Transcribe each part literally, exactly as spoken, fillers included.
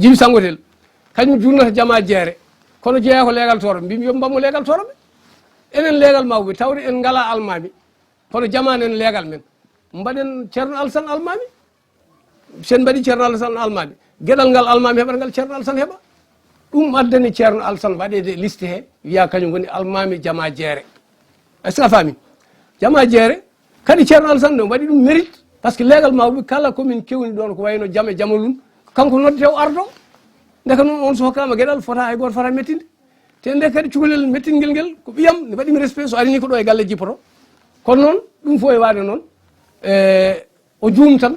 Jibi Sangotel, kañum jurnata jama jeere, kono jeeya ko leegal tooro. Mbimi yo mbammo leegal tooro ɓe. Enen leegal mawɓe, tawde en ngala almaami, kono jama nen leegal men. Mbaɗen Ceerno Alsan almaami. Sen mbaɗi Ceerno Alsan almaami, geɗal ngal almaami heɓata ngal Ceerno Alsan heɓa. Ɗum addani Ceerno Alsan waɗeede liste he, wiya kañum woni almaami jama jeere. Est-ce que a faami? Jama jeere, kadi Ceerno Alsan no waɗi ɗum mérite, parce que leegal mawɓe kala commune kewni ɗon ko wayno jame jamalun, kanko noddete o ardo. Ndeka noon on so hokkama geɗal fota hay goto fota mettinde. Te nde kadi cukalel mettingel ngel ko ɓiyam, ne waɗimi respect, so arini ko ɗo e galle jippoto. Kono noon ɗum fof e waade noon, e, o juum tan.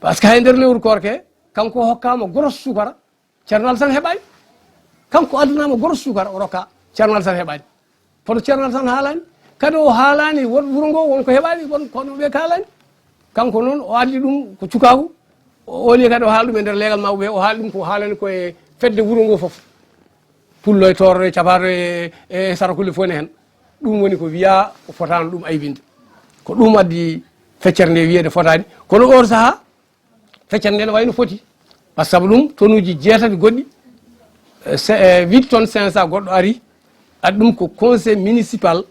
Parce que hay nder lewru koorke, kanko hokkama goros sukara, Ceerno Alsan heɓaani. Kanko addanama goros sukara, o rokka, Ceerno Alsan heɓaani. Kono Ceerno Alsan haalaani. Kadi o haalaani won wuro ngo won ko heɓaani, won kono ɓe kaalaani. Kanko noon o addi ɗum ko cukaaku. O oli kadi o haali ɗum e nder leegal mawɓe, o haali ɗum ko haalani ko e fedde wuro ngo fof. Pullo e tooro e capaato e, e sarakulle fof ne heen. Ɗum woni ko wiya ko fotaano ɗum aybinde. Ko ɗum addi feccere nde wiyeede fotaani. Kono oon sahaa, feccere nde ne wayno foti. Par ce que ɗum tonuuji jeetati goɗɗi, eh, se-, eh, huit tonnes cinq cents goɗɗo ari, addi ɗum ko conseil municipal,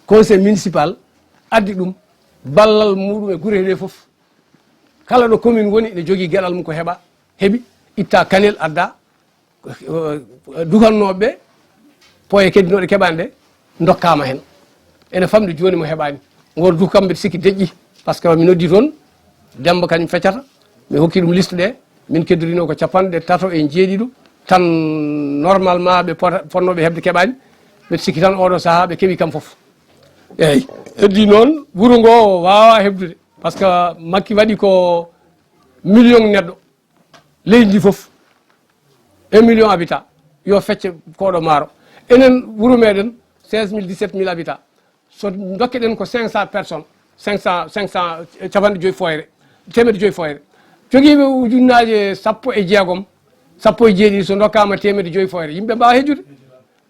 conseil municipal addi ɗum, ballal muɗum e gure ɗe fof. Kala ɗo commune woni ene jogii geɗal mum ko heɓa, heɓi, itta kanel adda, dukannooɓe ɓe, poye keddinooɗe keɓaani ɗe, ndokkaama heen. Ene famɗi jooni mo heɓaani. Ngol duka kam mbeɗa sikki deƴƴi, par ce que mi noddi toon, Demba kañum feccata, mi hokki ɗum liste ɗe, min keddirino ko capanɗe tato e jeeɗiɗo, tan normalement ɓe pota-, fotnooɓe heɓde keɓaani, mbeɗa sikki tan oɗo sahaa ɓe keɓi kam fof. Eeyi, heddi noon wuro ngo waawa heɓdude, par ce que Makki waɗi ko million neɗɗo. Leydi ndi fof, un million habitants, yo fecce koɗo maaro. Enen wuro meɗen, seize mille, dix-sept mille habitants. So dokkeɗen ko cinq cents personnes, cinq cents, cinq cents, eh, capanɗe joyi foyre, teemedde joyi foyre. Jogiiɓe ujunnaaje sappo e jeegom, sappo e jeeɗiɗi, so dokkaama teemedde joyi foyre, yimɓe mbaawa hejjude.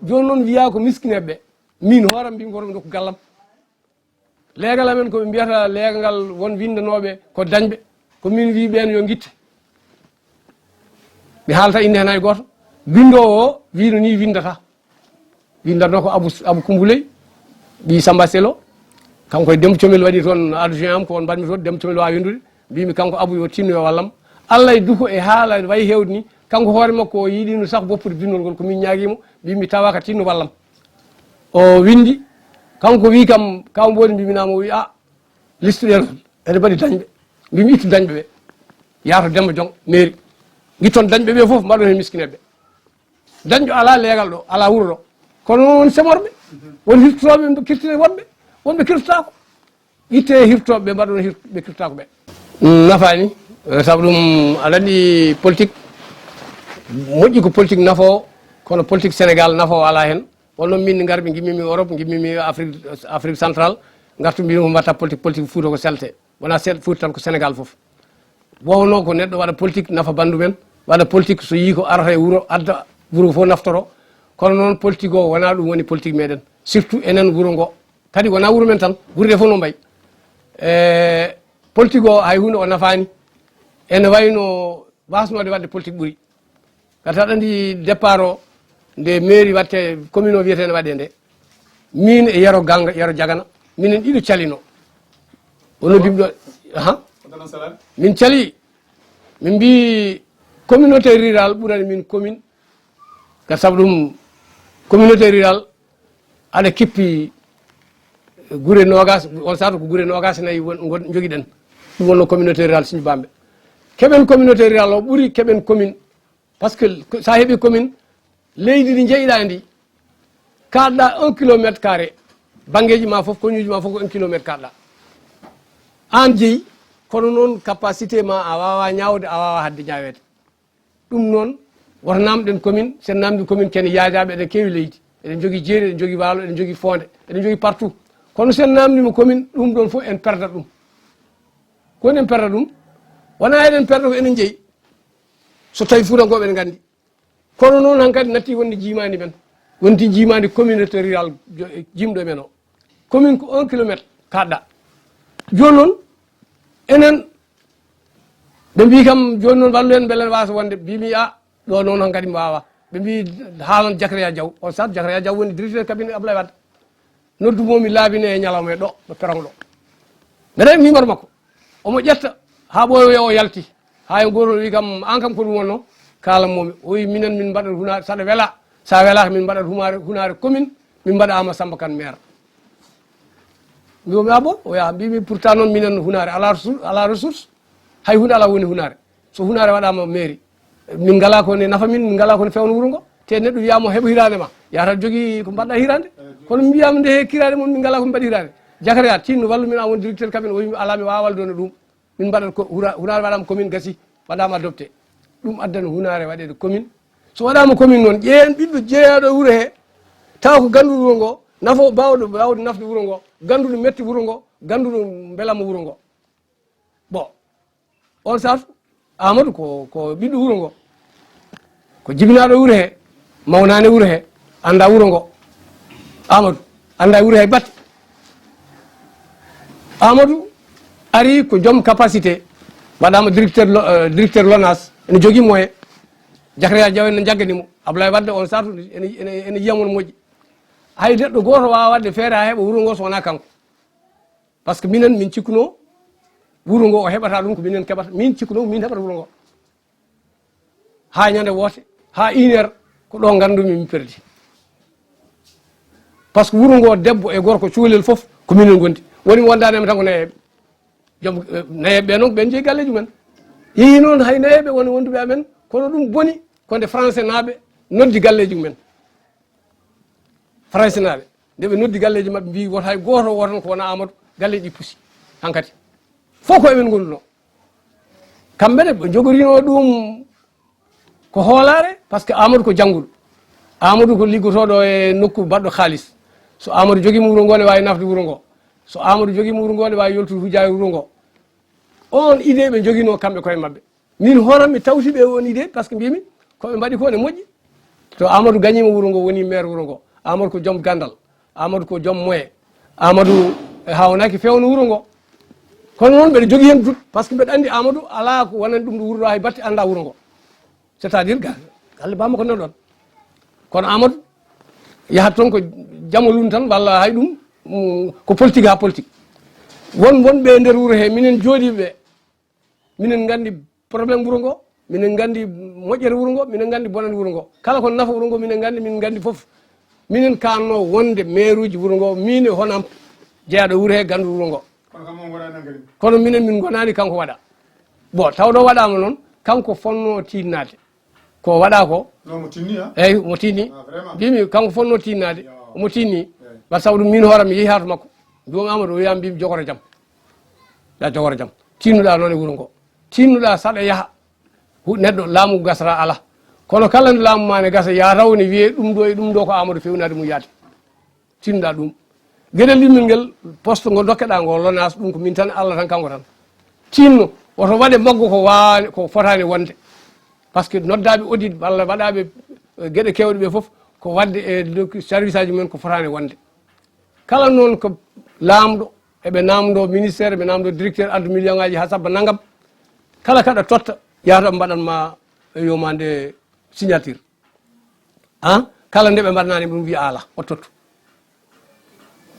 Jooni noon wiyaa ko miskineeɓe ɓe. Min hooram mbimi ko hoto ɓe ndokku gallam. Leegal amen ko ɓe mbiyata leegal ngal won winndanooɓe ko dañɓe. Ko min wii ɓeen yo ngitte. Mi haalta innde heen hay gooto. Binndoowo o wiino nii winndata. Winndatnoo ko Abu, Abu Kumbuley, ɓii Samba Selo. Kanko e Demba Comel waɗi toon adjoint am, ko on mbaɗmi toon, Demba Comel waawi winndude. Mbimi kanko Abu yo tinno yo wallam. Allah e duko e haala wayi heewde ni. Kanko hoore makko o yiɗino sah woppude binnol ngol, ko min ñaagimo. Mbimi tawa ka tinno wallam. O winndi, kanko wi kam, kaw Mboodi mbimi naam, o wi, "A, liste ɗen ene mbaɗi dañɓe." Mbimi ittu dañɓe ɓe. Yaato Demba Jong, mairie. Ngitton dañɓe ɓe fof, mbaɗon heen miskineeɓe. Dañɗo alaa leegal ɗo, alaa wuro ɗo. Kono won semorɓe, won hirtotooɓe, ɓe kirtiri wonɓe, wonɓe kirtotaako. Itte hirtooɓe ɓe, mbaɗon hir-, ɓe kirtotaako ɓe. Mm, nafaani, eh, sabu ɗum aɗa anndi politique, moƴƴi ko politique nafoowo, kono politique Sénégal nafoowo alaa heen. Wonno min ngarmi, ngimmimi Europe, ngimmimi Afrique, Afrique Centrale, ngartu mbimi ko mbatta politique, politique Fuuta ko selte. Wona seeɗa Fuuta tan, ko Sénégal fof. Wowno ko neɗɗo waɗa politique nafa banndum en, waɗa politique so yii ko arata e wuro, adda wuro fof naftoro. Kono noon politique o wona ɗum woni politique meɗen. Surtout enen wuro ngo. Kadi wona wuro men tan, gure ɗe fof no mbayi. E politique o hay huunde o nafaani. Ene wayno wasnode waɗde politique ɓuri. Ngati aɗa anndi départ o, nde mairie waɗte, commune o wiyetee ne waɗe nde. Min e Yero Ganga, Yero Jagana, minen ɗiɗo calino. O noddi mi ɗo, aha. Min cali, min mbi communauté rurale ɓurani min commune. Ngati sabu ɗum communauté rurale aɗa kippi gure noogas, on saatu ko gure noogas e nayi won, ngon-, njogiɗen. Ɗum wonno communauté rurale Siñi Bambe. Keɓen communauté rurale o ɓuri keɓen commune. Par ce que ko, so a heɓii commune, leydi ndi njeyɗaa ndi, kaaɗɗaa un kilomètre carré, banngeeji ma fof, koñuuji ma fof ko un kilomètre kaaɗɗaa. Aan jeyi, kono noon capacité ma a waawaa ñaawde, a waawaa haɗde ñaaweede. Ɗum noon, woto naamnɗen commune, so en naamndii commune, ko en yaajaaɓe, eɗen keewi leydi, eɗen njogii jeeri, eɗen njogii waalo, eɗen njogii foonde, eɗen njogii partout. Kono so en naamndiima commune, ɗum ɗoon fof en perdat ɗum. Ko woni en perdat ɗum? Wonaa eɗen perda ko enen jeyi. So tawii Fuutankooɓe ene nganndi. Kono noon hankadi natti wonde jiimaandi men. Wonti jiimaandi communauté rurale jo-, jimɗo men o. Commune ko un kilomètre kaaɗɗaa. Jooni noon, enen Ɓe mbi kam, "Jooni noon, wallu en, mbele en waasa wonde." Mbimi, "A, ɗo noon hankadi mi waawa." Ɓe mbi, "Haalan Jakariya Jaw." On saaha Jakariya Jaw woni directeur cabinet Ablaye Wade. "Noddu mo, mi laabine e ñalawma e ɗo, ɗo perron ɗo." Mbeɗa yiɗi numéro makko. Omo ƴetta haa ɓooya o yalti. Haa e gooto wi kam, "Aan kam ko ɗum wonnoo?" Kaalan mo mi. O wi, "Minen min mbaɗat hunaare, saɗa wela. So a welaaka, min mbaɗat hunaare, hunaare commune, min mbaɗa Aama Samba Kan maire." Mbimi, "Ah bon?" O wiya, mbimi, "Pourtant noon minen hunaare alaa ressource, alaa ressource. Hay huunde alaa woni hunaare. So hunaare waɗaama mairie, min ngalaa ko ne nafa min, min ngalaa ko ne fewna wuro ngo. Te neɗɗo wiyaama heɓa hiraande ma, yahata jogii ko mbaɗɗa hiraande. Kono mi wiyaama nde he kiraade mon, min ngalaa ko min mbaɗi hiraande. Jakariya, tinno wallu min, a won directeur cabinet." O wi, "Alaa, mi waawaa wallude ɗum. Min mbaɗat ko hura-, hunaare waɗaama commune, gasi, waɗaama adopté." Ɗum addani hunaare waɗeede commune. So waɗaama commune noon, ƴeewen ɓiɗɗo jeeyaaɗo e wuro he, tawa ko gannduɗo wuro ngo, nafo baawɗo, baawɗo nafde wuro ngo, gannduɗo metti wuro ngo, gannduɗo mbelamma wuro ngo. Bon, on saatu, Amadou ko, ko ɓiɗɗo wuro ngo, ko jibinaaɗo wuro he, mawnaani wuro he, annda wuro ngo. Amadou annda wuro he batte. Amadou ari ko joom capacité, waɗaama directeur lo-, euh, directeur LONASE, ene jogii moyen. Jakariya Jaw en ne jaggani mo. Ablaye Wade on saatu ene, ene, ene yiya mo no moƴƴi. Hay neɗɗo gooto waawaa waɗde feere haa heɓa wuro ngo so wonaa kanko. Par ce que minen, min cikkuno wuro ngo o heɓata ɗum ko minen keɓata. Min cikkuno ko min heɓata wuro ngo. Haa ñande woote, haa une heure, ko ɗo nganndumi mi perdi. Par ce que wuro ngo, debbo e gorko, cukalel fof ko minen ngondi. Woni mi wondaani am tan ko nayeeɓe. Joom, eh, nayeeɓe ɓe noon, ɓen jeyi galleeji mumen. Yehi noon hay nayeeɓe woni wonduɓe amen, kono ɗum boni ko nde français naaɓe noddi galleeji mumen. Faransinaaɓe, nde ɓe noddi galleeji maɓɓe, mbi, "Woto hay gooto wootan ko wona Amadou." Galleeji ɗi pusi hankadi. Fof ko emen ngonduno. Kamɓe ne, ɓe jogorino ɗum ko hoolaare, par ce que Amadou ko jannguɗo. Amadou ko liggotooɗo e nokku baɗɗo kaalis. So Amadou jogiima wuro ngo, ne waawi nafde wuro ngo. So Amadou jogiima wuro ngo, ne waawi yoltude hujjaaji wuro ngo. On idée ɓe jogino kamɓe koye maɓɓe. Min hono mi tawti ɓe on idée, par ce que mbimi ko ɓe mbaɗi ko ne moƴƴi. To Amadou gañima wuro ngo, woni maire wuro ngo. Amadou ko joom gandal. Amadou ko joom moyen. Amadou e hawnaaki fewno wuro ngo. Kono noon mbeɗa jogii heen doute, par ce que mbeɗa anndi Amadou alaa ko wonani ɗum ɗo wuro ɗo, hay batte annda wuro ngo. C'est-à-dire ga-, galle bamma ko nan ɗon. Kono Amadou yahat toon ko jamalun tan, walla hay ɗum, mm, ko politique haa politique. Won, wonɓe e nder wuro he, minen jooɗiiɓe ɓe, minen nganndi problème wuro ngo, minen nganndi moƴƴere wuro ngo, minen nganndi bonande wuro ngo. Kala ko nafa wuro ngo, minen nganndi, min nganndi fof. Minen kaanno wonde maire uji wuro ngo, min e honam jeyaaɗo wuro he, ganndu wuro ngo. Kono kam on waɗaani hankadi. Kono minen min ngonaani kanko waɗa. Bon, tawɗo waɗaama noon, kanko fonno tiinnaade. Ko waɗa ko? Non, mo tinni, ha? Eyyi, mo tinni. Ah, vraiment? Mbimi, kanko fonno tinnaade. Yo. Mo tinni. Eyyi. Ba sabu ɗum, min hoore am yehi haa to makko. Mbimi, "Amadou," o wiya, mbimi, "Jogoro jam. Ya jogoro jam. Tinnuɗa noon e wuro ngo. Tinnuɗa saɗa yaha. Hu-, neɗɗo laamu gasata ala. Kono kala nde laamu ma ne gasa, ya taw ne wiye ɗum ɗo e ɗum ɗo ko Amadou fewnaade mum yaade." Tinnoɗa ɗum. Geɗel ɗimmel ngel, poste ngo dokkeɗa ngo, LONASE, ɗum ko min tan, Allah tan, kanko tan. Tinno, woto waɗe maggo ko waawa, ko fotaani wonde. Par ce que noddaaɓe audit walla waɗaaɓe, eh, geɗe keewɗe ɓe fof, ko waɗde e doki-, service aji mumen ko fotaani wonde. Kala noon ko laamɗo, eɓe naamndoo ministère, eɓe naamndoo directeur, addu million aji haa sabba nanngam. Kala kaɗa totta, yahata mbaɗan ma e yomande signature. An, kala nde ɓe mbaɗanaani ɗum, wiya ala, o tottu.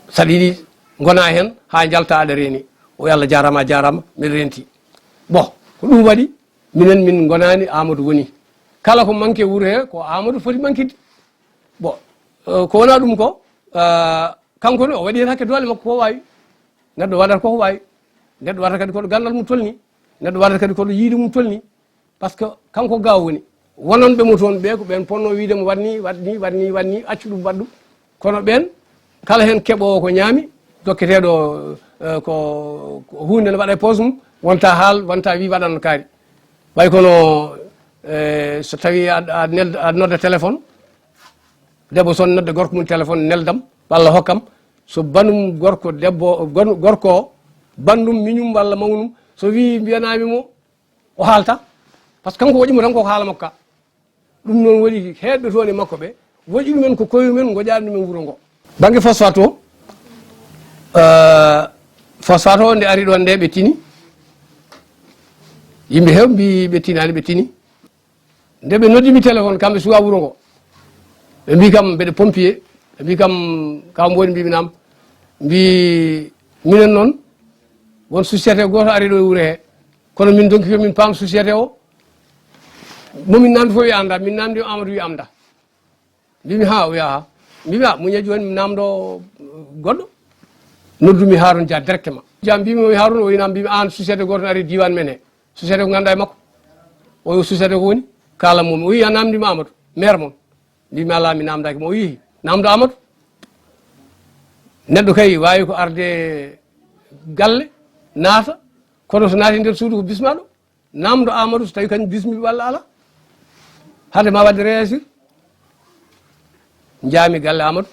Saɗa yiɗi ngona heen haa njalta aɗa reeni. O, yo Allah jaaraama, a jaaraama, mbiɗa renti. Bon, ko ɗum waɗi, minen min ngonaani Amadou woni. Kala ko manque wuro he, ko Amadou foti manquide. Bon, eh, ko wona ɗum ko, eh, kanko ne, o waɗi heen hakke doole makko ko waawi. Neɗɗo waɗata ko waawi. Neɗɗo waɗata kadi ko ɗo ganndal mum tolni. Neɗɗo waɗata kadi ko ɗo yiide mum tolni. Par ce que kanko ga woni. Wonanɓe mo toon ɓe, ko ɓeen ponno wiide mo, "Waɗ ni, waɗ ni, waɗ ni, waɗ ni, accu ɗum, waɗ ɗum." Kono ɓeen, kala heen keɓoowo ko ñaami, dokketeeɗo, eh, ko, ko huunde ne waɗa e poos mum, wonta haal, wonta wi waɗan no kaari. Ɓay kono, eh, so tawi a, a nel-, a nodda téléphone, debbo son nodda gorko mum téléphone, neldam, walla hokkam. So banum gorko, debbo, gor-, gorko o, bandum, miñum walla mawnum, so wi mbiyanami mo, o haalta. Par ce que kanko waɗi mo tan koko haala makko ka. Ɗum noon waɗi heewɓe toon e makko ɓe, waɗi ɗumen ko koye mumen, ngoƴaani ɗumen wuro ngo. Bannge phosphate o, eh, phosphate o nde ari ɗoon nde ɓe tini, Yimɓe heew mbi ɓe tinaani, ɓe tini. Nde ɓe noddi mi téléphone, kamɓe suka wuro ngo, ɓe mbi kam mbeɗe pompier, ɓe mbi kam ka mboɗi, mbimi nam, mbi minen noon won société goto ari ɗo e wuuro he, kono min donki ko min paam société o, momin namdi fof wi anda, min namdi Amadou wi amda. Mbimi ha o wiya ha, mbimi a muñe joni mi namdo goɗɗo, noddumi Haroune Dia directement. Dia mbimi o Haroune, o wi nam, mbimi an société goto ari diwan men he, société ko ganduɗa e makko, o yo société ko woni, kala mum o wi a namdima Amadou maire mon, mbimi ala mi namdaki mo, o wi namdo Amadou, neɗɗo kay wawi ko arde galle naata, kono so naati nder suudu ko bismaɗo. Namdo Amadou so tawi kañum bismi walla ala, hade ma wadde réagir. Jaami galle Amadou,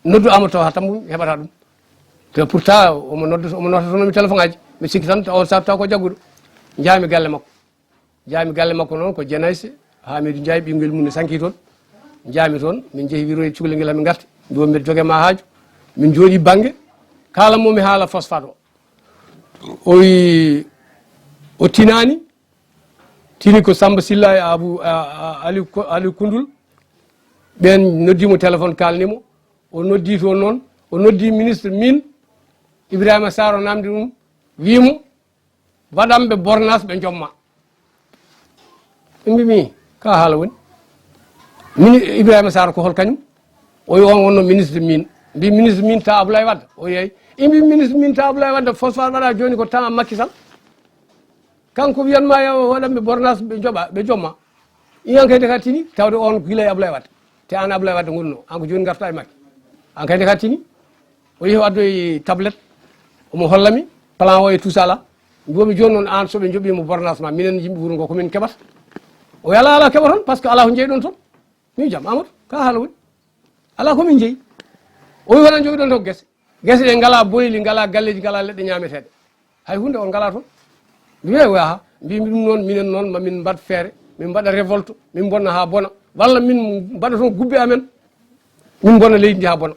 noddu Amadou taw ha tammu heɓata ɗum. Te pourtant omo noddu, omo nototono mi téléphone aji, mi sikki tan on saabu taw ko jagguɗo. Jaami galle makko, jaami galle makko noon ko Jenayse Hamidou Ndiaye, ɓinguel mum ne sanki toon. Jaami toon, min jeehi wiro e cukalel ngel, hamin garti, mbi on mbeɗa joge ma haaju. Min jooɗi bangge, kala momi haala phosphate o. O wi o tinani, tini ko Samba Silla e Abu, a, a, Ali Ko-, Ali Kundul. Ɓen noddi mo téléphone, kalni mo. O noddi toon noon, o noddi ministre min, Ibrahima Sarr, o namdi ɗum, wi mo, waɗanɓe bornas ɓe jomma. Ɓe mbi mi, ka haala woni? Mini-, Ibrahima Sarr ko hol kañum? O wi on wonno ministre min. Mbi ministre min ta Abdoulaye Wade? O wi eyi. I mbi ministre min ta Abdoulaye Wade, phosphate waɗa joni ko temps Macky Sall. Kanko wiyanma yo waɗanɓe bornas ɓe joɓa, ɓe jomma. Iyan kay de ka tini, tawde on gila e Abdoulaye Wade. Te an Abdoulaye Wade gonno, an ko joni garta e Macky. An kay de ka tini, o yehi o addoyi tablette, omo hollami plan o e tout ça là. Mbomi joni noon an soɓe joɓima bornas ma, minen yimɓe wuuro ngo ko min keɓata. O wi ala, ala keɓa toon, par ce que ala ko jeyɗon toon. Min jam Amadou, ka haala woni? Ala ko min jeeyi. O wi wona jogiɗon toon gese. Gese ɗe ngala boyli, ngala galleji, ngala leɗɗe ñameteɗe. Hay hunde on ngala toon. Mbi eyi aha, mbimi ɗum noon, minen noon ma min mbaɗ feere, min mbaɗa révolte, min bonna ha bona. Walla min mbaɗa toon gubbe amen, min bonna leydi ndi ha bona.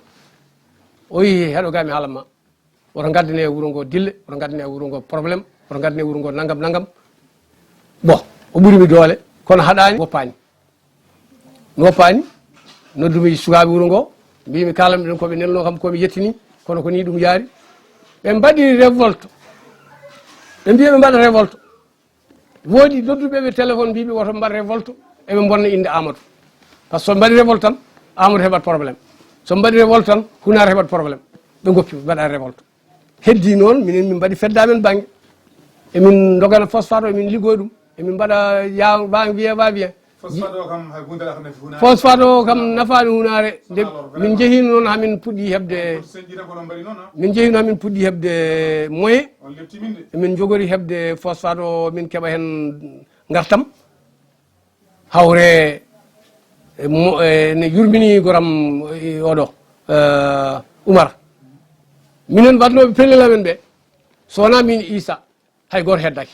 O wi heɗo ga mi haalan ma. Woto ngaddane wuuro ngo dille, woto ngaddane wuuro ngo problème, woto ngaddane wuuro ngo nangam, nangam. Bon, o ɓuri mi doole, kono haɗani, woppaani. Mi woppaani, noddumi sukaaɓe wuuro ngo, mbimi kalanmi ɗum ko ɓe nelno kam ko mi yettini, kono ko ni ɗum yaari. Ɓe mbaɗi révolte, ɓe mbi ɓe mbaɗa révolte. Woodi nodduɓe ɓe téléphone, mbiɓe woto mbaɗ révolte, eɓe bonna innde Amadou. Par ce que so mbaɗi révolte tan, Amadou heɓat problème. So mbaɗi révolte tan, Hunaare heɓat problème. Ɓe goppi, mbaɗa révolte. Heddi noon, minen min mbaɗi fedde amen bannge. Emin ndogana phosphate o, emin liggoya ɗum. Emin mbaɗa ya, va, viens, va, viens. Phosphate o kam hay hunde ala ko nafi Hunaare. Phosphate o kam nafaani Hunaare. Nde min njehino noon, hamin puɗɗi heɓde, min njehino hamin puɗɗi heɓde moyen. Emin njogori heɓde phosphate o, min keɓa heen ngartam. Hawre, e mo-, e ne yurmini goram, e oɗo, eh, Umar. Minen waɗnooɓe pellel amen ɓe, so wonaa min Isa, hay gooto heddaki.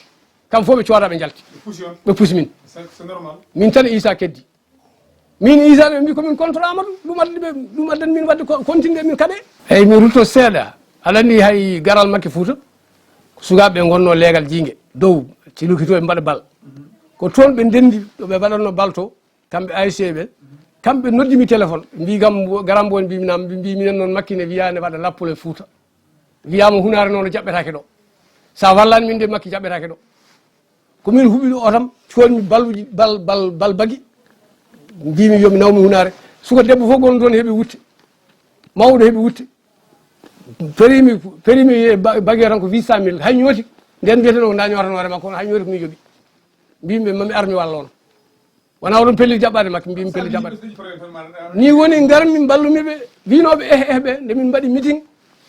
Kam fof ɓe cooda, ɓe njalti. Ɓe pusi on. Ɓe pusi min. C'est, c'est normal. Min tan Isa keddi. Min Isa ɓe mbi ko min contre Amadou, ɗum addi ɓe, ɗum addani min waɗde ko, continue min kaɗe. Eyyi, mi rutto seeɗa. Aɗa anndi hay garal Makki Fuuta, ko sukaaɓe ɓe ngonno leegal jiinge dow, ci lukkito ɓe mbaɗa bal. Ko toon ɓe ndenndi ɗo ɓe mbaɗatno bal to, kamɓe A S C ɓe. Kamɓe noddi mi téléphone, mbi kam, garam mbo, mbi mi nam, mbi minen noon Makki ne wiya ne waɗa lappol e Fuuta. Wiyama Hunaare noon jaɓɓetaake ɗo. Sa wallani min de Makki jaɓɓetaake ɗo. Ko min huɓi ɗo otam, coodmi balluji, bal, bal, bal bagi. Mbimi yomi nawmi Hunaare. Suka debbo fof gonɗo toon heɓi wutte. Mawɗo heɓi wutte. Perimi, perimi e ba-, bagi o tan ko huit cent mille. Hay ñooti. Nden mbiyeten o ko nda ñootano hoore makko, kono hay ñooti ko mi joɓi. Mbimi ɓe, mami ar mi walla on. Wona oɗon pelli jaɓɓade Makki, mbimi pelli jaɓɓade. Ni woni ngarmi mballumi ɓe, winoɓe eh, eh ɓe, nde min mbaɗi meeting,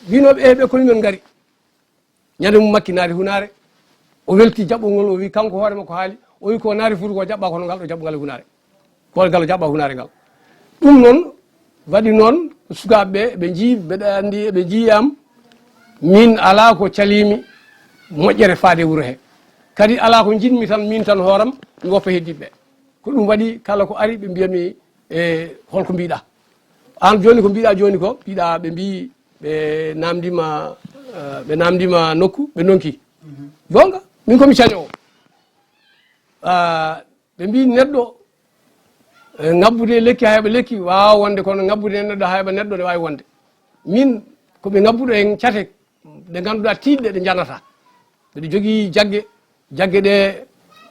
winoɓe eh ɓe, kono min ngari. Ñande mum Makki naati Hunaare, o welti jaɓɓol ngol, o wi kanko hoore makko haali, o wi ko naati Fuuta ko jaɓɓa, kono ngal ɗo jaɓɓungal e Hunaare. Ko ngal o jaɓɓa Hunaare ngal. Ɗum noon waɗi noon sukaaɓe ɓe, ɓe njii, mbeɗa anndi eɓe njii am, min alaa ko caliimi moƴƴere faade wuro he. Kadi alaa ko njiɗmi tan, min tan hooram, mi woppa heddiiɓe ɓe. Ko ɗum waɗi kala ko ari ɓe mbiyami, e, holko mbiɗa? Aan jooni ko mbiɗa jooni ko, mbiɗa ɓe mbi ɓe namdima, eh, ɓe namdima nokku, ɓe ndonki. Goonga, min ko mi cañoowo. Ah, ɓe mbi neɗɗo, eh, ŋabbude e lekki, hayɓa lekki waawa wonde, kono ŋabbude e neɗɗo, hayɓa neɗɗo ne waawi wonde. Min, ko ɓe ŋabbuɗo e cate ɗe ngannduɗaa tiiɗɗe, ɗe njanata. Mbeɗa jogii jagge, jagge ɗe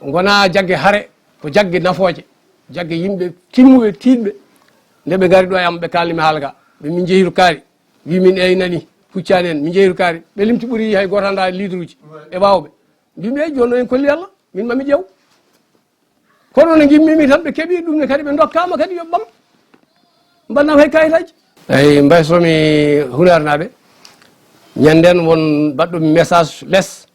ngonaa jagge hare, ko jagge nafooje, jagge yimɓe timmuɓe, tiiɗɓe. Nde ɓe ngari ɗo e am, ɓe kaalni mi haala ka. Ɓe min njehi to kaari, wi min, "Eyi, nani, huccaani en, min njehi to kaari." Ɓe limti ɓuri hay gooto anndaa litre uji e waawɓe. Mbimi, "Eyi, jooni en kolli Allah, min mami ƴeew." Kono no ngimmimi tan, ɓe keɓi ɗum ne kadi, ɓe ndokkaama kadi yo ɓam, mbannam hay kayitaji. Eyi, mbaysomi Hunaarnaaɓe, ñanden won baɗɗo message les,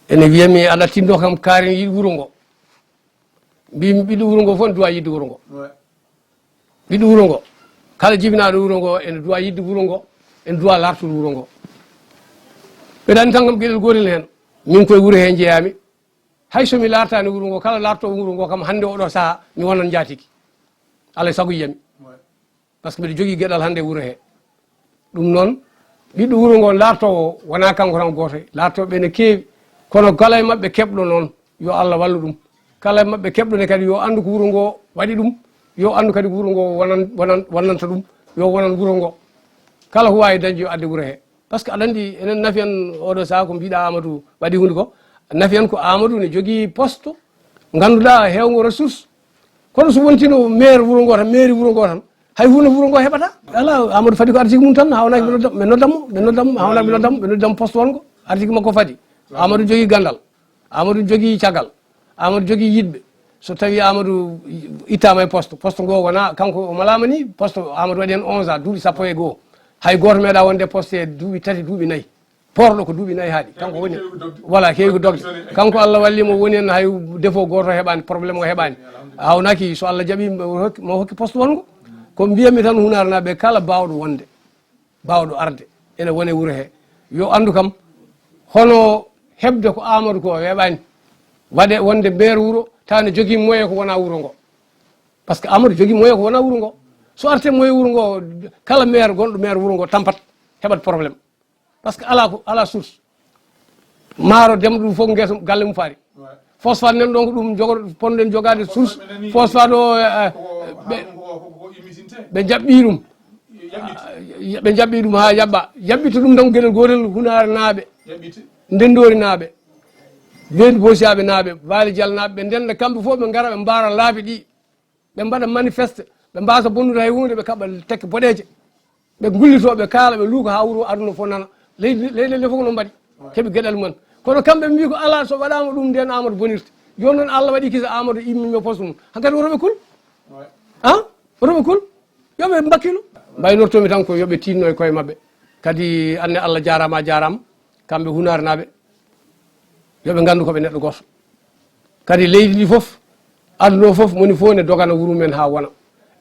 ene wiyami, "Aɗa tinno kam kaari yiɗi wuro ngo." Mbimi, "Ɓiɗɗo wuro ngo fof ne duwa yiɗde wuro ngo." Ɓiɗɗo wuro ngo, kala jibinaaɗo wuro ngo, ene duwa yiɗde wuro ngo, ene duwa lartude wuro ngo. Ɓe ɗanni tan kam geɗel gootel heen. Min koye wuro hee njeyami. Hay so mi lartaani wuro ngo, kala lartoowo wuro ngo kam, hannde oɗo sahaa, mi wonan njaatigi. Alaa e sago yiyami. Par ce que mbiɗa jogii geɗal hannde e wuro hee. Ɗum noon, ɓiɗɗo wuro ngo lartoowo, wonaa kanko tan gooto, lartooɓe ne keewi. Kono kala e maɓɓe keɓɗo noon, yo Allah wallu ɗum. Kala e maɓɓe keɓɗo ne kadi, yo anndu ko wuro ngo waɗi ɗum, yo anndu kadi ko wuro ngo wonan-, wonan-, wonanta ɗum, yo wonan wuro ngo. Kala ko waawi dañde, yo adde wuro hee. Par ce que aɗa anndi, enen nafi en oɗo sahaa ko mbiɗa Amadou waɗi huunde ko, nafi en ko Amadou ne jogii poste, ngannduɗaa heewngo ressource. Kono so wontino maire wuro ngo tan, mairie wuro ngo tan, hay huunde wuro ngo heɓata. Alaa, Amadou Fati ko artiki mum tan, hawnaaki ɓe nodda-, ɓe noddammo, ɓe noddammo, hawnaaki ɓe noddammo, ɓe noddammo poste wongo, artiki makko Fati. Amadou jogii ganndal, Amadou jogii caggal, Amadou jogii yiɗɓe. So tawi Amadou ittaama e poste, poste ngo wona kanko o malaama ni, poste Amadou waɗi heen onze ans, duuɓi sappo e goo. Hay gooto meeɗa wonde poste e duuɓi tati, duuɓi nayi. Poorɗo ko duuɓi nayi haaɗi. Kanko woni, voilà, heewi ko dogde. Kanko Allah walli mo, woni heen hay défaut gooto heɓaani, problème o heɓaani. Hawnaaki so Allah jaɓi mo hokki, mo hokki poste wongo. Ko mbiyami tan Hunaarnaaɓe kala baawɗo wonde, baawɗo arde, ene wone wuro hee. Yo anndu kam, hono heɓde ko Amadou ko weeɓaani. Waɗe wonde maire wuro, tawa ne jogii moyen ko wona wuro ngo. Par ce que Amadou jogii moyen ko wona wuro ngo. So arte moyen wuro ngo, kala maire gonɗo maire wuro ngo tampat, heɓat problème. Par ce que alaa ko, alaa source. Maaro demɗo ɗum fof ngeesa galle mum faari. Phosphate nan ɗon ko ɗum jogo-, ponɗen jogaade source. Phosphate o, eh, eh, ɓe, ɓe jaɓɓi ɗum. Ɓe jaɓɓi ɗum haa yaɓɓa. Yaɓɓitto ɗum tan ko geɗel gootel Hunaare naaɓe, Ndenndoori naaɓe, Weedu Boosiyaaɓe naaɓe, Baali Jal naaɓe, ɓe ndenda kamɓe fof ɓe ngara ɓe mbaara laabi ɗi. Ɓe mbaɗa manifeste, ɓe mbaasa bonnude hay huunde, ɓe kaɓa tekke boɗeeje. Ɓe ngullitoo, ɓe kaala, ɓe luuka haa wuro aduna fof nana. Leydi, leyɗe ɗe fof ko noon mbaɗi, keɓi geɗal mumen. Kono kamɓe mbii ko alaa, so waɗaama ɗum, ndeen Amadou bonirta. Jooni noon Allah waɗi kisa Amadou immii e poste mum. Hankadi woto ɓe kul. Ah? Woto ɓe kul. Yo ɓe mbakkilo. Mbaynortoomi tan ko yo ɓe tiinno e koye maɓɓe. Kadi anne Allah jaaraama, a jaaraama. Kamɓe Hunaare naaɓe, yo ɓe nganndu ko ɓe neɗɗo gooto. Kadi leydi ndi fof, aduna o fof, moni fof ne dogana wuro men haa wona.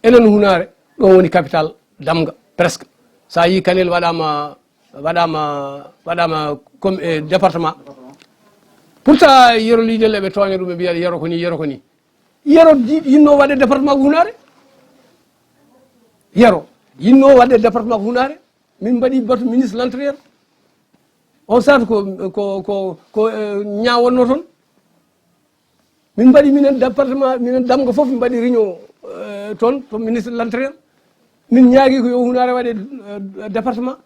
Enen Hunaare, ɗo woni capital Damga, presque. So a yii Kanel waɗaama, waɗaama, waɗaama comme, eh, département. Pourtant, Yero Liidel eɓe tooña ɗum, ɓe mbiya Yero ko nii, Yero ko nii. Yero di-, yinnoo waɗde département ko Hunaare. Yero yinnoo waɗde département ko Hunaare. Min mbaɗi batu ministre l'intérieur. On saatu ko, ko, ko, ko, eh, ñaa wonnoo toon. Min mbaɗi minen département, minen Damga fof, min mbaɗi réunion, eh, toon, to ministre l'intérieur. Min ñaagi ko yo Hunaare waɗe, eh, département.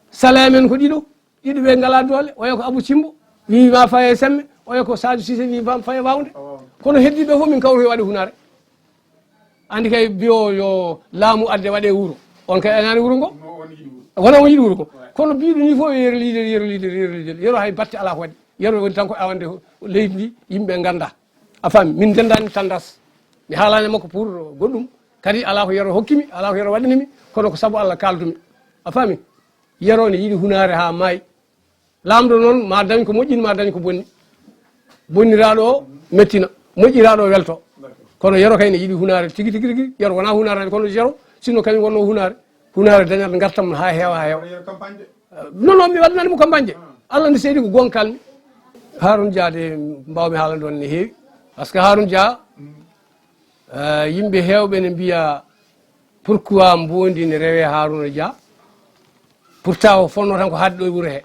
Sala men ko ɗiɗo, ɗiɗo ɓe ngalaa doole. Oya ko Abou Cimbo, wii ma faye semme. Oya ko Sadio Cissé, wii ma faye Wawnde. Kono heddiiɓe fof min kawroyi waɗe Hunaare. Anndi kay, biyo yo laamu adde waɗe wuro. On kay anaani wuro ngo? Wona on yiɗi wuro ngo. Kono biiɗo nii fof, Yero Liidel, Yero Liidel, Yero Liidel. Yero hay batte alaa ko waɗi. Yero woni tan ko awande leydi ndi, yimɓe ngannda. A faami? Min ndenndaani tendance. Mi haalaani e makko pour goɗɗum. Kadi alaa ko Yero hokki mi, alaa ko Yero waɗani mi. Kono ko sabu Allah kaaldumi. A faami? Yero ne yiɗi Hunaare haa maayi. Laamɗo noon, ma dañ ko moƴƴi, ma dañ ko bonni. Bonniraaɗo o mettina, moƴƴiraaɗo o welto. Kono Yero kay ne yiɗi Hunaare tigi, tigi, tigi. Yero wonaa Hunaare waɗi, kono Yero, sinno kañum wonnoo Hunaare, Hunaare dañat ngartam haa heewa, haa heewa. Non, non, mi waɗanaani mo campagne de. Allah ne seedi ko goonga kaalmi. Harouna Dia de, mbaawmi haalande on ne heewi. Par ce que Harouna Dia, eh, yimɓe heewɓe ne mbiya, pourquoi Mboondi ne rewee Harouna Dia? Pourtant o fonnoo tan ko haaɗde ɗo e wuro he.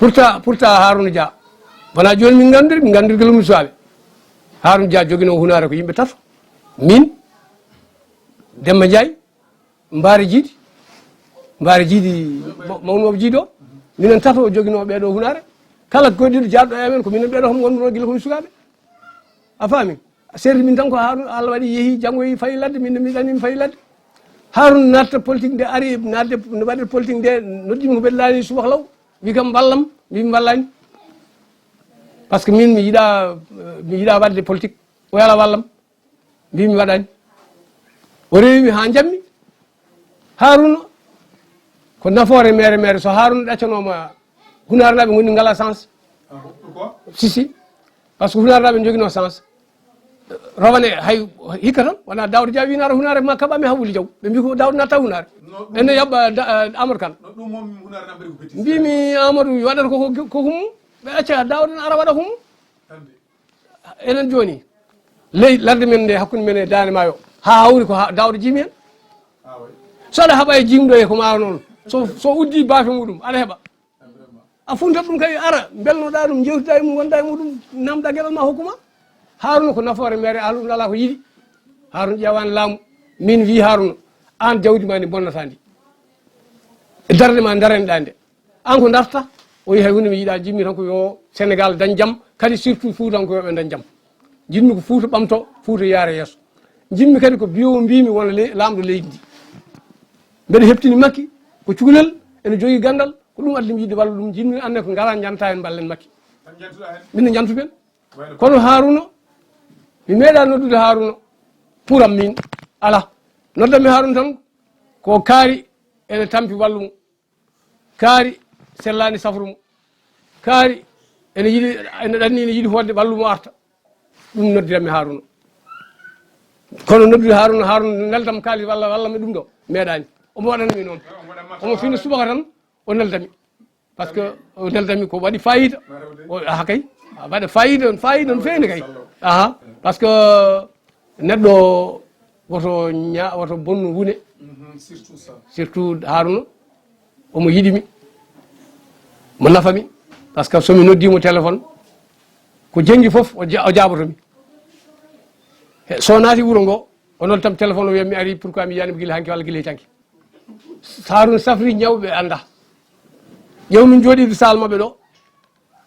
Pourtant, pourtant Harouna Dia, wonaa jooni min nganndiri, min nganndiri gila min suwaaɓe. Harouna Dia joginoo hunaare ko yimɓe tato. Min, Demba Ndiaye, Mbaare Jiidi, Mbaare Jiidi, ma-, mawnooɓe Jiidi o. Minen tato o joginoo ɓee ɗoo hunaare. Kala ko diiɗo jaarɗo e amen, ko minen ɓee ɗoo kam ngondunoo gila ko min sukaaɓe. A faami? Serti min tan ko Harouna, Allah waɗi yehi, janngoyi, fayi ladde, min ne mi ɗani mi fayi ladde. Harouna natta politique nde ari, nadde, no waɗir politique nde, noddi mi ko mbeɗa laani subaka law, wi kam mballam, mbi mi mballani. Par ce que min mi yiɗa, mi yiɗa waɗde politique, o yala wallam, mbi mi waɗani. O rewi mi ha jammi. Harouna ko nafoore mere mere, so Harouna ɗaccanoma, Hunaare naɓe ngoni ngala sens. Ah, pourquoi? Si, si. Par ce que Hunaare naɓe joginoo sens. Rawane hay hikka tan, wona Daouda Dia winara Hunaare ma kaɓami ha wuli jaw. Ɓe mbi ko Daouda natta Hunaare. No, ɗum ene yaɓɓa da-, eh, Amadou Kane. No, ɗum moom Hunaare naɓe ko bêtise. Mbimi Amadou waɗata ko, ko, ko humum. Ɓe acca Daouda ne ara waɗa humum. Hande. Enen jooni, ley ladde men nde hakkunde men e Daande Maayo, ha hawri ko ha Daouda jiimi hen. Ah, oui. So aɗa haɓa e jimɗo e ko ma noon, so, so uddi baafe muɗum, aɗa heɓa. Ah, vraiment. A funtat ɗum kay ara, mbelnoɗa ɗum, jewtida e mum, gonda e muɗum, namda geɗal ma hokkuma. Harouna ko nafoore mere, Harouna ala ko yiɗi. Harouna ƴeewani laamu. Min wi Harouna, an jawdi ma ndi bonnata ndi. E darde ma daranɗa nde. An ko darta, o wi hay hunde mi yiɗa, jinmi tan ko yo Sénégal dañ jam, kadi surtout Fuutankoɓe dañ jam. Jinmi ko Fuuta ɓamto, Fuuta yaara yeeso. Jinmi kadi ko biyo mbimi wona le-, laamɗo leydi ndi. Mbeɗa heptini Makki, ko cukalel, ene jogii ganndal, ko ɗum addi mi yiɗde wallude ɗum, jinmi anne ko ngala janta en mballen Makki. Min ne jantuɓen. Kono Harouna, mi meeɗa noddude Harouna pour am min, ala. Noddanmi Harouna tan, ko kaari ene tampi wallumo. Kaari sellaani safru mo. Kaari ene yiɗi, ene ɗanni, ene yiɗi hoɗde ɓallu mo arta. Ɗum noddiranmi Harouna. Kono noddude Harouna, Harouna neldam kaalis walla, walla mi ɗum ɗo, meeɗaani. Omo waɗanmi noon. Omo fina subaka tan, o neldami. Par ce que o neldami ko waɗi fayida. O, aha kay. Waɗa fayida, fayida no feewi kay. Aha. Par ce que neɗɗo woto ña-, woto bonnu wune. Mhm, surtout ça. Surtout Harouna, omo yiɗi mi, mo nafa mi, par ce que so mi noddi mo téléphone, ko jenngi fof o ja-, o jaaboto mi. He, so naati wuro ngo, o nodda tam téléphone, o wiya mi ari, pourquoi mi yiyani mo gila hanki walla gila heccanki. So Harouna safri ñawɓe ɓe annda. Ƴeew min jooɗiiɓe saal maɓɓe ɗo,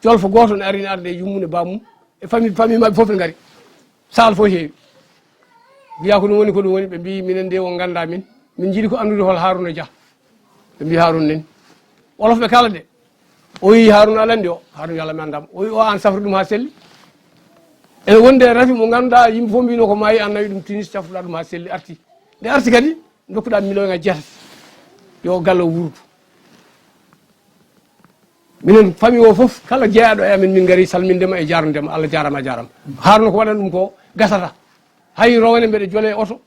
jolfo gooto ne ari ne arde e yummum e bammum, e famille, famille maɓɓe fof ne ngari. Saal fof heewi. Mbiya ko ɗum woni, ko ɗum woni, ɓe mbi minen nde on ngannda min. Min njiɗi ko anndude hol Harouna Dia. Ɓe mbi Harouna nani. Wolof ɓe kala de. O wi Harouna aɗa anndi o. Harouna yo Allah mi anndam. O wi o an safri ɗum ha selli. Ene wondi e rafi mo ngannduɗaa yimɓe fof mbino ko maayi, an nawi ɗum Tunis, safruɗaa ɗum ha selli, arti. Nde arti kadi, ndokkuɗaa million e jeetati. Yo galle o wuurdu. Minen famille o fof, kala jeyaɗo e amen, min ngari salmindema e jarnudema. Allah jarama, a jarama. Harouna ko waɗan ɗum ko gasata. Hay rowene mbeɗa jole e oto,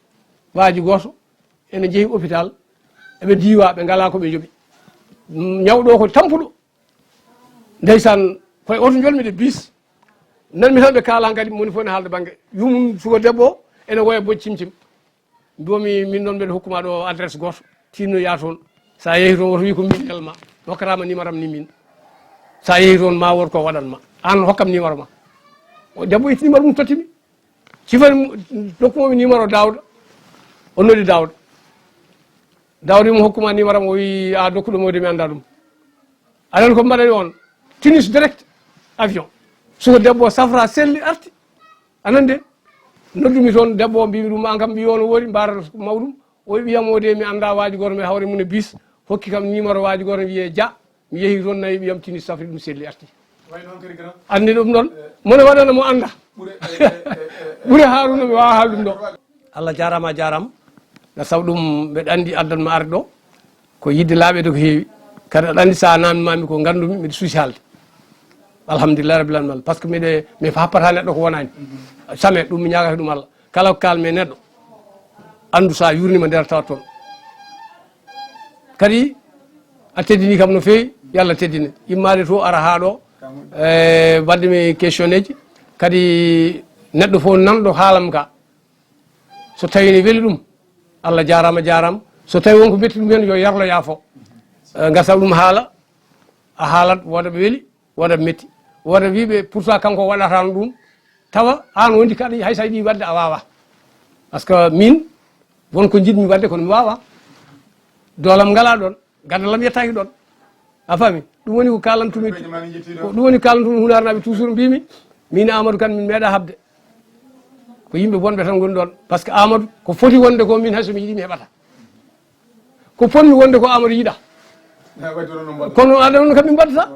waaji gooto, ene jeehi hôpital, eɓe diwa, ɓe ngala ko ɓe jooɓi. Ñawɗo ko tampuɗo. Ndeysaan, koye oto jolmi de bis. Nanmi tan ɓe kaala kadi, moni fof ne haalda bannge. Yumum suko debbo o, ene woya bojji cimcim. Mbiyomi, min noon mbeɗa hokkuma ɗo adresse gooto, tinno yaa toon. Sa yehi toon, woto wi ko min nelma. Mi hokkatama numéro am ni min. Sa yehi toon, ma wood ko waɗan ma. An hokkam numéro ma. O debbo itti numéro mum tottimi. Sifani mo, dokkumomi numéro Daouda. O noddi Daouda. Daouda mo hokkuma numéro am, o wi a dokkuɗo mo de mi annda ɗum. Aɗa anndi ko mbaɗani on? Tunis direct avion. Suko debbo o safra selli arti. Aɗa anndi de? Noddumi toon debbo o, mbimi ɗum an kam ɓiyo no woori, mbaɗata mawɗum. O wi ɓiyam o de mi annda, waaji gooto mi hawre mum e bis. Hokki kam numéro waaji gooto wiye Dia. Mi yehi toon nawi ɓiyam Tunis safri ɗum selli arti. Way noon kadi grand. Anndi ɗum ɗon. Mone waɗana mo annda. Ɓure, eh, eh, eh, eh, eh. Ɓure Harouna mi wawa haal ɗum ɗo. Allah jarama, a jarama. Nde saw ɗum mbeɗa anndi addan ma arde ɗo. Ko yidde laaɓeede ko heewi. Kadi aɗa anndi so a namdimami ko nganndumi, mbiɗa suusi haalde. Alhamdulillah rabbil alamin. Par ce que mbiɗa, mi happata neɗɗo ko wonani. Same ɗum mi ñaagata ɗum Allah. Kala ko kalmi e neɗɗo, anndu so a yurnima nder tawat toon. Kadi a teddini kam no feewi, yo Allah teddine. Immade to ara haa ɗo, e waɗde mi questionneji. Kadi neɗɗo fof nanɗo haalam ka. So tawi ne weli ɗum, Allah jarama, jarama. So tawi wonko metti ɗum hen, yo yarlo yaafo. Eh, gasa ɗum haala. a haalat, wooda ɓe weli, wooda ɓe metti, wooda wiiɓe pourtant kanko waɗatano ɗum, tawa an wondi kaɗa hay sa yiɗi wadde a wawa. Par ce que min won ko jiɗmi wadde kono mi wawa. Doolam ngala ɗon, gadalam yettaki ɗon. A faami? Ɗum woni ko kalantumi, ko ɗum woni ko kalantumi hunarnaɓe toujours mbimi, min Amadou Kane min meeɗa habde. Ko yimɓe bonɓe tan ngoni ɗon. Par ce que Amadou ko foti wonde ko min hay so mi yiɗi mi heɓata. Ko fotmi wonde ko Amadou yiɗa. Kono aɗa won kam min mbaɗata.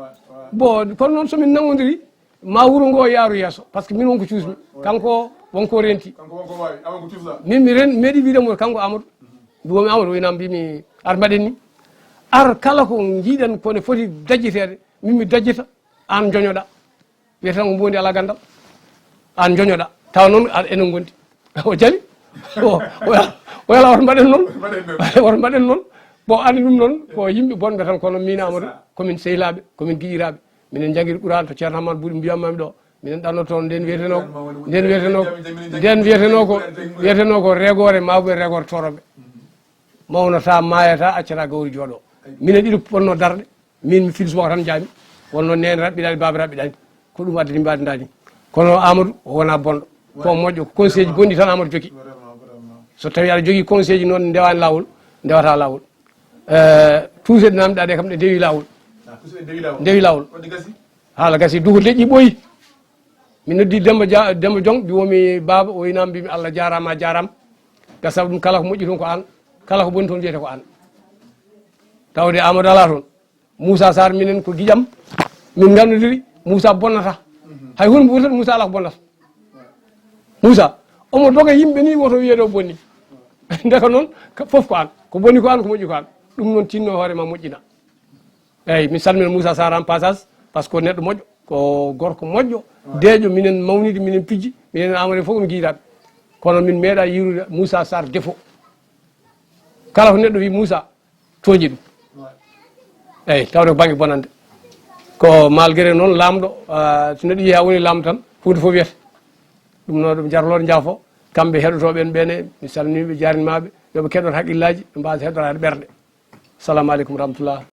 Bon, kono noon so min nangodiri, ma wuro ngo yaaru yeeso. Par ce que min wonko cuusmi. Kanko wonko renti. Min mi ren, meeɗi wiide mo kanko Amadou. Mbiwomi Amadou, wayna mbimi ar mbaɗen ni. Ar kala ko jiiɗen kone foti dajjiteede, min mi dajjita, an joñoɗa. Wiyata tan ko mbondi ala gandal. An joñoɗa. Tawa noon aɗa enen gondi. O jali. O, o, o yala woto mbaɗen noon. Woto mbaɗen noon. Bon, andi ɗum noon ko yimɓe bonɓe tan kono min Amadou komin sehilaɓe, komin giƴiraɓe. Minen jangiri Qur'an to Ceerno Hammat Buuɗi mbiyamma mi ɗo. Minen ɗanno toon nden wiyeteno, nden wiyeteno, nden wiyeteno ko, wiyeteno ko regore mawɓe regore toroɓe. Mawnata, maayata, accata gawri jooɗo. Minen ɗiɗo ponno darɗe. Min mi filsuwa tan jaami. Wonno nene raɓɓiɗani, baaba raɓɓiɗani. Ko ɗum addani mbaadi ndani. Kono Amadou o wona bonɗo. Ko moƴƴo, ko conseil ji bonɗi tan Amadou jogi. So tawi aɗa jogi conseil ji noon ndewani lawol, ndewata lawol. Eh, tuuse ɗe namɗa ɗe kam ɗe ndewi lawol. Ndewi lawol. Haala gasi, duko leƴƴi ɓooyi. Mi noddi Demba Dia, Demba Jong, mbiwomi baaba, o inam mbimi Allah jarama, jarama. Gasa ɗum kala ko moƴƴi toon ko an, kala ko boni toon wiyete ko an. Tawde Amadou ala toon. Moussa Sarr minen ko giƴam, min gandodiri, Moussa bonnata. Hay hunde ɓurata Moussa ala ko bonnata. Moussa, omo doga yimɓe ni woto wiyeɗo bonni. Ndeka noon, ka-, fof ko an. Ko boni ko an, ko moƴƴi ko an. Ɗum noon tinno hoore ma moƴƴina. Eyyi, mi salmina Moussa Sarr en passage, par ce que neɗɗo moƴƴo, ko gorko moƴƴo, deeƴo, minen mawnidi, minen pijji, minen amare fof mi giidaɓe. Kono min meeɗa yirude Moussa Sarr défaut. Kala ko neɗɗo wi Moussa, tooñi ɗum. Eyyi, tawde ko banggue bonande. Ko malgré noon lamɗo, ah, so neɗɗo yeehi ha woni lamɗo tan, hunde fof wiyata. Ɗum noon, ɗum jarlore jaafo, kamɓe heɗotoɓe en ɓene, mi salminiɓe, jaarnimaɓe, yoɓe keɗoto haqqillaji, ɓe mbasa heɗotoraade ɓerɗe. Assalamu aleykum wa rahmatullah.